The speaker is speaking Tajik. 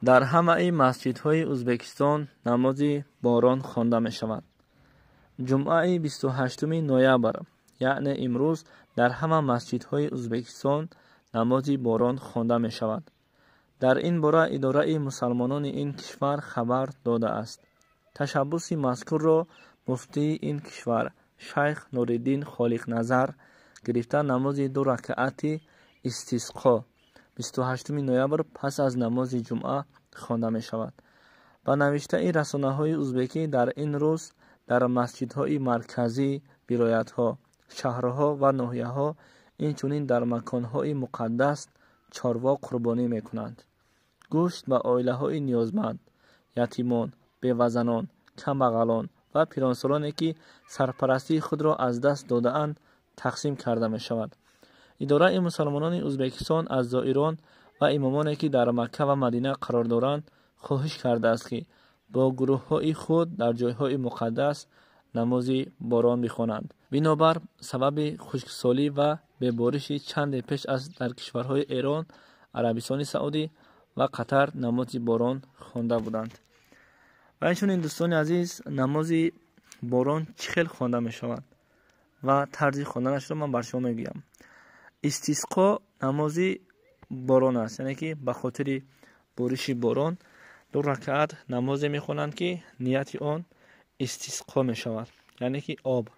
Дар ҳамаи масҷидҳои Ӯзбекистон намози борон хонда мешавад. Ҷумъаи 28 ноябр, яъне имрӯз, дар ҳама масҷидҳои Ӯзбекистон намози борон хонда мешавад. Дар ин бора идораи мусалмонони ин кишвар хабар додааст. Ташаббуси мазкурро муфтии ин кишвар шайх Нуриддин Холиқназар гирифта, намози ду ракаати истисқо 28 ноябр пас аз намози ҷумъа хонда мешавад. Ба навиштаи расонаҳои ӯзбекӣ, дар ин рӯз дар масҷидҳои марказии вилоятҳо, шаҳрҳо ва ноҳияҳо, инчунин дар маконҳои муқаддас чорво қурбонӣ мекунанд. Гӯшт ба оилаҳои ниёзманд, ятимон, бевазанон, камбағалон ва пиронсолоне, ки сарпарастии худро аз даст додаанд, тақсим карда мешавад. Идораи мусалмонони Ӯзбекистон аз зоирон ва имомоне, ки дар Макка ва Мадина қарор доранд, хоҳиш кардааст, ки бо гурӯҳҳои худ дар ҷойҳои муқаддас намози борон бихонанд. Бинобар сабаби хушксолӣ ва бебориши чанде пеш аз дар кишварҳои Эрон, Арабистони Саудӣ ва Қатар намози борон хонда буданд. Ва инчунин, дӯстони азиз, намози борон чӣ хел хонда мешавад ва тарзи хонданашро ман бар шумо мегӯям. Истисқо намози борон аст, яъне ки ба хотири бориши борон ду ракаат намозе мехонанд, ки нияти он истисқо мешавад, яъне ки об.